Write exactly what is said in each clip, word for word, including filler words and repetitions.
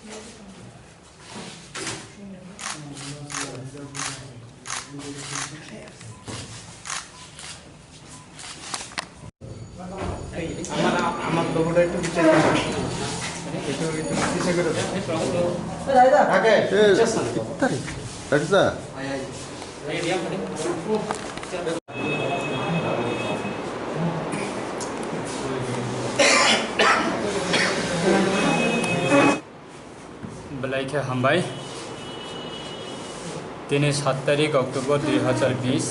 আমার, আমার লোগোটা একটু নিচে করো। একটু, একটু নিচে করো। রাকেশ। এ, ইত্তারি। রাকেশ দা। Belai khe hambai. Tini sat tarik October dui hazar bish.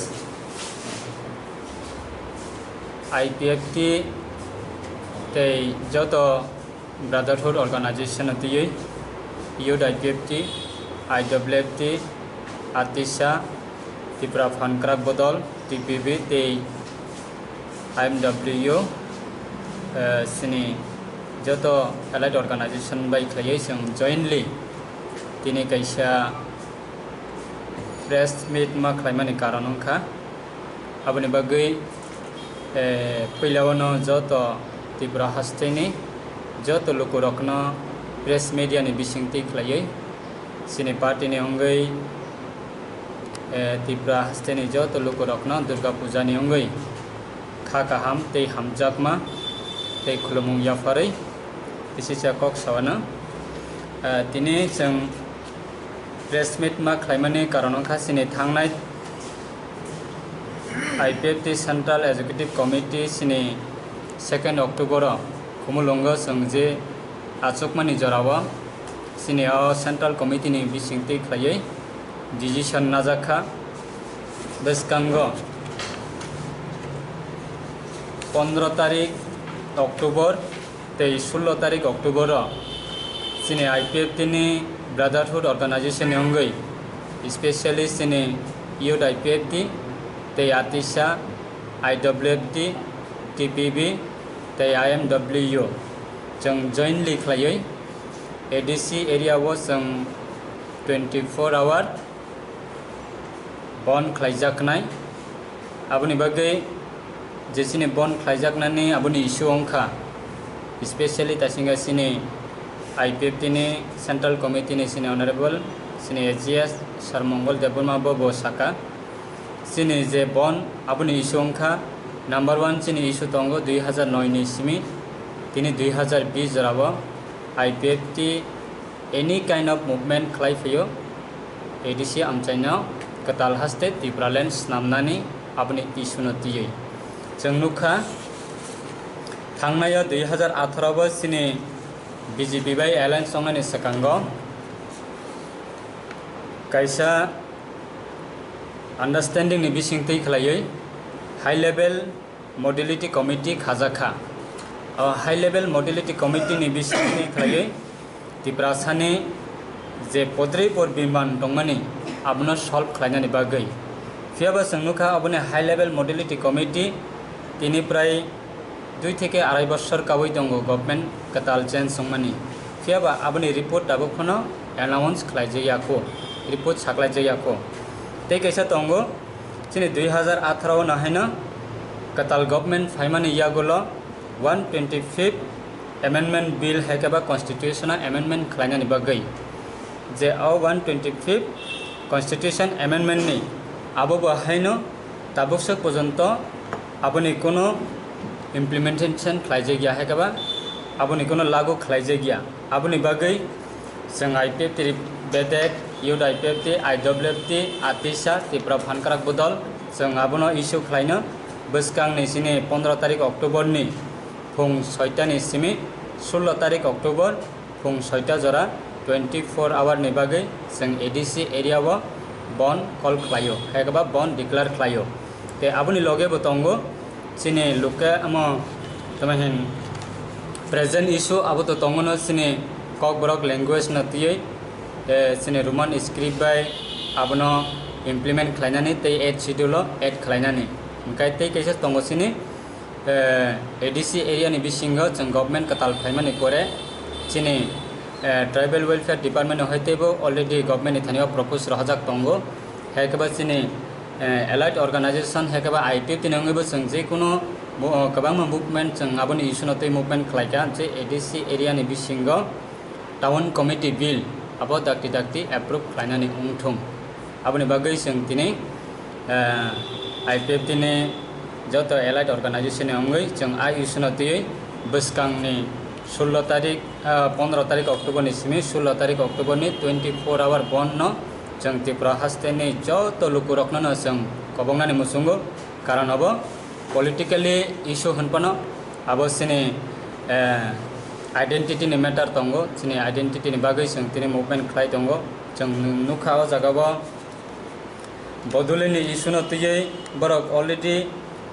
I P F T tei joto Brotherhood Organization no twiwi Youth I P F T, I W F T, Atisa, Tripura Phankrak Bodol, T P B tei I M W, eh, chini joto allied organization bai khlaiwi chwng jointly tini kaisa press meet ma khlaimani karon wngkha. Aboni bagwi, eh, puila o no joto Tripura hasteni joto lukurokno press media ni bisingtwi khlaiwi chini party ni wngwi, eh, Tripura hasteni joto lukurokno Durga Puja ni wngwi kha kaham tei hamjakma tei khulumung yapharwi kisa kok sawana. Eh, tini chwng press meet ma khlaimani karon wngkha chini thangnai I P F T Central Executive Committee chini second October o Khumulwngo chwng je achukmani jorao chini o Central Committee ni bisingtwi khlaiwi decision najak kha. Bwskango pondro tarik October tei sullo tarik October o chini I P F T ni Brotherhood Organization ni wngwi, specially chini Youth I P F T tei Atisa, I W F T, T P B tei I M W chwng jointly khlaiwi A D C area o chwng twenty four hour bon khlaijaknai. Aboni bagwi je chini bon khlaijaknani aboni issue wngkha, specially ta singkha chini I P F T ni Central Committee ni chini Honorable chini A G S Sir Mongol Debbarma bo, bo saka, chini je bon aboni issue wngkha, number one chini issue tongo dui hazar noi ni simi tini dui hazar bish jorao I P F T any kind of movement khlai phaio, A D C amchaino kwtal haste Tipraland snamnani aboni issue no twiwi. Chwng nukha, thangnai o dui hazar atharo bo chini B J P bai alliance wngnani swkango kaisa understanding ni bisingtwi khlaiwi high level modality committee khajak kha. O high level modality committee ni bisingtwi khlaiwi Tiprasani je podrei por biman tongmani abono solve khlainani bagwi. Phiyaba chwng nukha aboni high level modality committee tini prai dui theke arai bosor kaui tongo government kwtal change wngmani. Phiyaba aboni report tabuk phano announce khlaijak ya kho, report saklaijak ya kho. Tei kaisa tongo, chini dui hazar atharo no haino kwtal government phaimani yagulo one twenty fifth Amendment Bill hai khe ba Constitutional Amendment khlainani bagwi, je o one twenty fifth Constitution Amendment ni abo bo haino tabuk swk porjonto aboni kuno implementation khlaijak ya hai khe ba aboni kuno lagu khlaijak ya. Aboni bagwi chwng I P F T bedek, Youth I P F T, I W F T, Atisa, Tripura Phankrak Bodol, chwng abono issue khlaino bwskangni chini pondro tarik October ni phung soita ni simi sullo tarik October phung soita jora twenty four hour ni bagwi chwng A D C area o bon call khlaio, hai khe ba bon declare khlaio. Tei aboni loge bo tongo chini loke amo tamo hin present issue abo to tongo no chini Kokborok language no twiwi, eh, chini Roman script bai abono implement khlainani tei eighth schedule o add khlainani. Hwnkhe tei kaisa tongo chini eh, A D C area ni bisingo chwng government kwtal phaimani pore chini, eh, Tribal Welfare Department no hai teibo already government ni thani o propose rohorjak tongo. Hai khe ba chini, eh, allied organization hai khe ba I P F T ni wngwi bo chwng je kono bo, kwbangma movement chwng aboni issue no tei movement khlai kha je A D C area ni bisingo Town Committee Bill abo dakti dakti approve khlainani wngthung. Aboni bagwi chwng tini, eh, I P F T ni joto allied organization ni wngwi chwng a issue no twiwi bwskangni sullo tarik, ah, pondro tarik October ni simi sullo tarik October ni twenty four hour bond no chwng Tripura haste ni joto lukurokno no chwng koboknani muchungo. Karon abo politically issue hwn phano abo chini, eh, identity ni matter tongo, chini identity ni bagwi chwng tini movement khlai tongo. Chwng nukha o jaga o Bodolini issue no twiwi borok already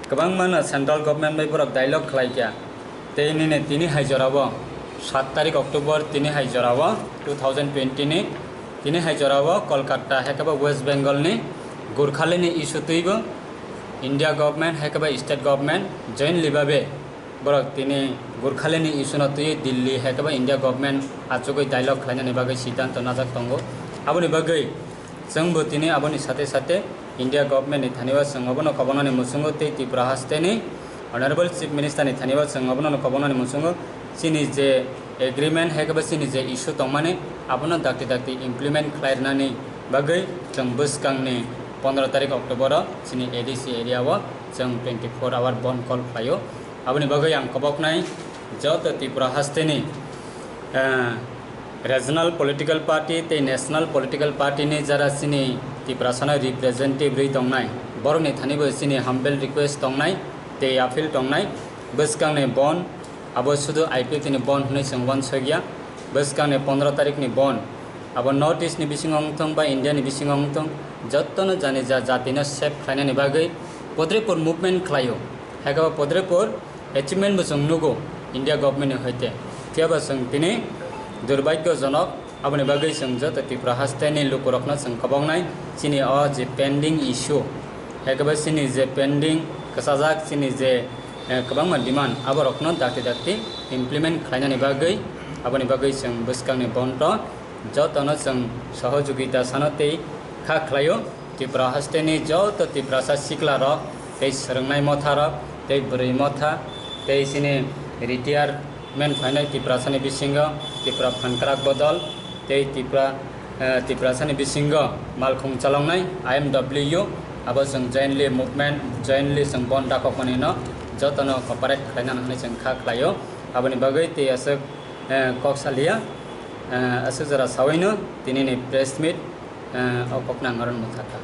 kwbangma no central government bai borok dialogue khlai kha. Tei nini tini hai jora o sat tarik October tini hai jora o two thousand twenty ni tini hai jora o Kolkata hai khe bo West Bengal ni Gurkhali ni issue twibo India government hai khe bo state government jointly babe borok tini Gurkhali ni issue no twiwi Delhi hai khe bo India government achugwi dialogue khlainani bagwi siddhanto najak tongo. Aboni bagwi chwngbo tini aboni sate sate India government ni thani o chwng obono koboknani muchungo tei Tripura haste ni Honorable Chief Minister ni thani o chwng obono koboknani muchungo chini je agreement hai khe bo chini je issue tongmani abono dakti dakti implement khlai rwnani bagwi chwng bwskangni pondro tarik October o chini A D C area o chwng twenty four hour bond call khlaio. Aboni bagwi ang koboknai joto Tripura haste ni, eh, regional political party tei national political party ni jara chini Tiprasano representative rwi tongnai, borokni thani bo chini humble request tongnai tei appeal tongnai, bwskangni bond abo sudu I P F T ni bond hwnwi chwng uansukya, bwskangni pondro tarik ni bond abo North East ni bisingo wngthung ba India ni bisingo wngthung, jotono jani ja jatino save khlainani bagwi Padrepur movement khlaio. Hai khe bo Padrepur achievement bo chwng nugo India government ni hoite. Phiya ba chwng tini durbhagyojonok, aboni bagwi chwng joto Tripura haste ni lukurokno chwng koboknai chini o je pending issue, hai khe bo chini je pending kwchajak chini je, eh, kwbangma demand aborokno dakti dakti implement khlainani bagwi, aboni bagwi chwng bwskangni bond o jotono chwng sohojogita sano tei kha khlaio. Tripura haste ni joto Tiprasa sikla rok tei swrwngnai motha rok tei bwrwi motha tei chini retirement phainai Tiprasa ni bisingo Tipra Phankrak Bodol tei Tipra, eh, Tiprasa ni bisingo malkhung chaloknai I M W abo chwng jointly movement, jointly chwng bond dakokmani no jotono cooperate khlainani hwnwi chwng kha khlaio. Aboni bagwi tei aswk, eh, kok salia, eh, aswk jora sawino tini ni press meet, eh, o kokno ang oro nukha kha.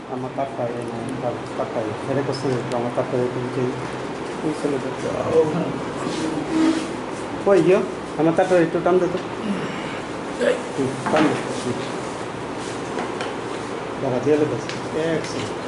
Ama tak kai, ama tak kai. Here ko se ama tak kai ko je. Ko se le. Ko yo, ama tak kai to tam de to. Hmm, tam de. Daga dia le bas. Excellent.